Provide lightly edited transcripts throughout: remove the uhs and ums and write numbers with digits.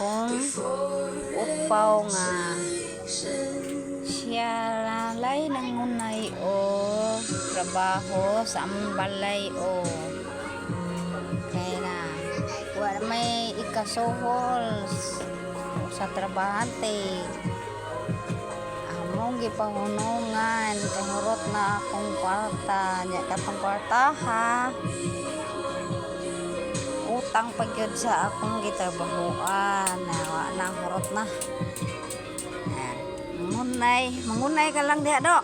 Akong upaw nga siya nalay nangunay o trabaho sa among balay o kay na wa may ikasuhol sa trabahante. Among gipahunungan kay hurot na akong kwarta nya, katong kwarta ha, utang pa gyud sa akong gitrabahoan na wa na, hurot na. Na mangunay, mangunay ka lang diha do,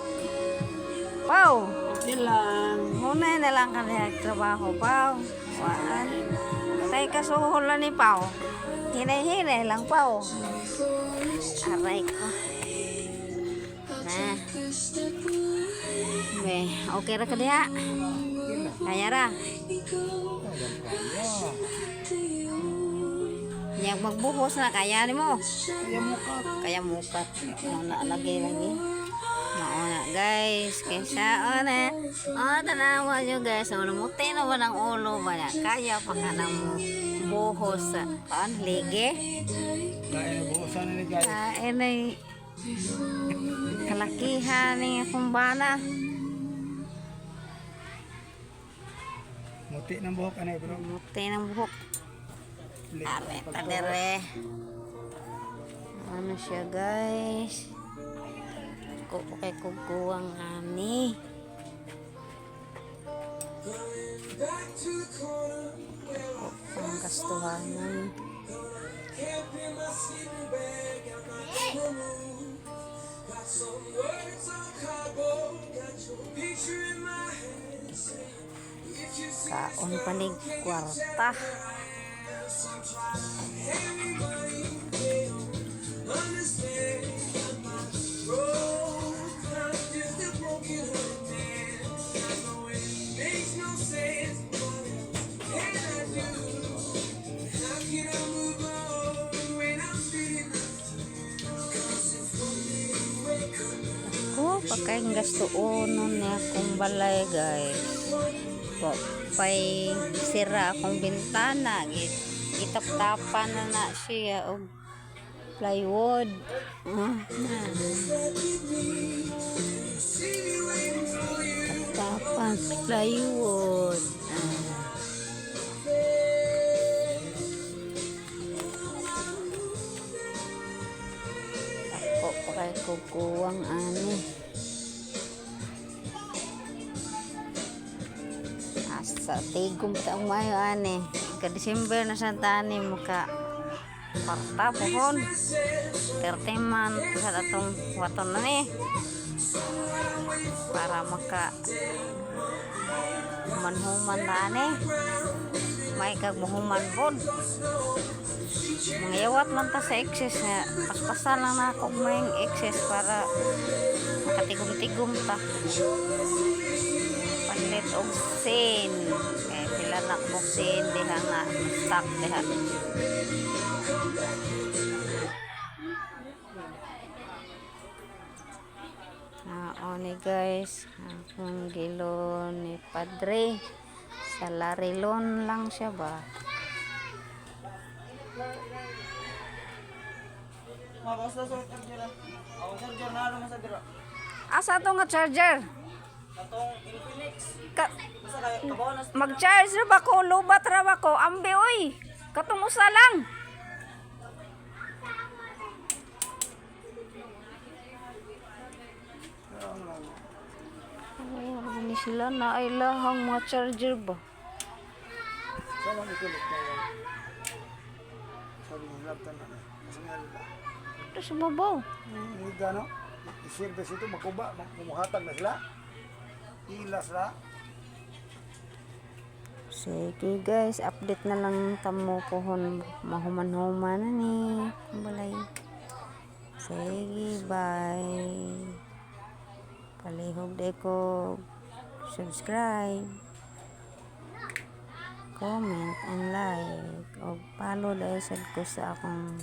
Pau. Okay lang. Mangunay na lang ka diha trabaho, Pau. Waan tay kasuhol ni Pau, hinay-hinay lang, Pau. Aray ko na. Be, okay ra ka diha? Kaya ra? Nya magbuhos na, kaya nimo? Kaya muka. Kaya mukat. Na lagi lagi. Mauna guys, kaysa ona. Oh, tanawa nyo guys, oh, namuti na ba ng ulo ba na? Kaya pa ka na mo buhos sa kaan lige. Kaya buhusan na ni guys. Kain ay kalakihan ni akong bana. Muti ng buhok ano bro. Muti ng buhok. Are, tadere. Ano siya guys? Ko kay kukuwang ani. Ko ang gastuhanan. Kaon panig kwarta. Ko pagkain gastuonon niya akong balay guys. Po, pay sira akong bintana, gitaptapan na na siya og plywood. Ah, na. Taptapan plywood. Ah. Ako pa kay kukuwang ani. Asa tigom ta ang mayo ani. Ka December na sa tani maka parta pohon. 30 man sa atong waton na ni. Para maka human-human na ani. May kag muhuman pod. Mga yawat man ta sa excess nga paspasan lang na ako may excess para makatigom-tigom ta. Palit og sin. Kay pila na ko sin diha nga stock diha. Ah, ni guys, akong gilo ni Padre. Sa Larilon lang siya ba? Asa to nga charger? Katong Infinix. Ka Basta kayo kabaw na. Mag-charge ra ba ko? Lubat ra ba ko? Ambi oy! Katong usa lang! Ay, wala ni sila na ay lahang mga charger ba? Sama ni kulit na. Sabi mo laptop na. Kasi nga ba. Ito sa babaw. Hindi gano. I-service ito makuba, mumuhatag na sila. Ila sila. Sige guys, update na lang tamo pohon mahuman-human na ni. Balay. Sige, bye. Palihog de ko subscribe, comment and like o follow dahil sad ko sa akong